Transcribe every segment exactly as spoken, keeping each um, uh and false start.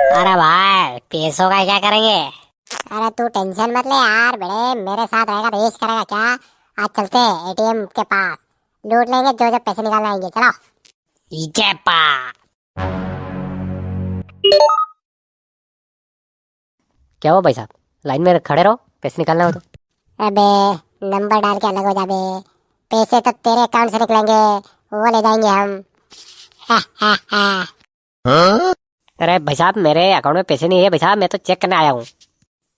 अरे भाई, पैसों का क्या करेंगे? अरे तू टेंशन मत ले यार, बड़े मेरे साथ रहेगा तो ऐश करेगा क्या? आज चलते हैं एटीएम के पास, लूट लेंगे जो जो पैसे निकालना आएंगे। चलो। इजे पा। क्या हुआ भाई साहब, लाइन में खड़े रहो, पैसे निकालना हो तो। अबे, नंबर डाल के अलग हो जा बे, पैसे तो तेरे अकाउंट से निकलेंगे, वो ले जाएंगे हम। अरे भाई साहब, मेरे अकाउंट में पैसे नहीं है भाई साहब, मैं तो चेक करने आया हूँ।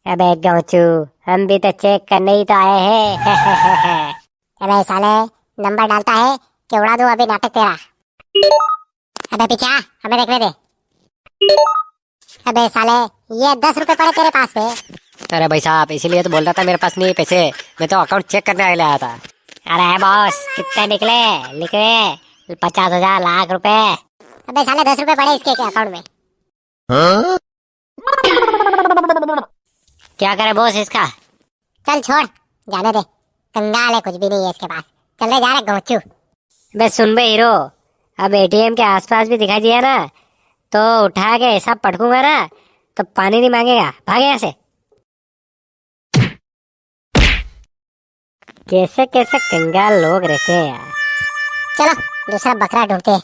अबे गौचू, हम भी तो चेक करने ही तो आए हैं। अबे साले, नंबर डालता है कि उड़ा दूं अभी नाटक तेरा। अबे पीछा, हमें देखने दे। अबे साले, ये दस रुपए पड़े तेरे पास पे। अरे भाई साहब, इसीलिए तो बोल रहा था मेरे पास नहीं है पैसे, मैं तो अकाउंट चेक करने आया था। अरे बॉस, कितने निकले? लिखे पचास हजार, लाख रुपए। अबे साले, दस रुपए पड़े इसके क्या अकाउंट में? क्या करे बॉस इसका? चल छोड़, जाने दे, कंगाल है, कुछ भी नहीं है इसके पास। चल रे, जा रे गौचू। बे सुन बे हीरो, अब एटीएम के आसपास भी दिखाई दिया ना, तो उठा के ऐसा पटकूंगा ना, तो पानी नहीं मांगेगा। भाग यहाँ से। कैसे कैसे कंगाल लोग रहते हैं यार। चलो, दूसरा बकरा ढूंढते हैं।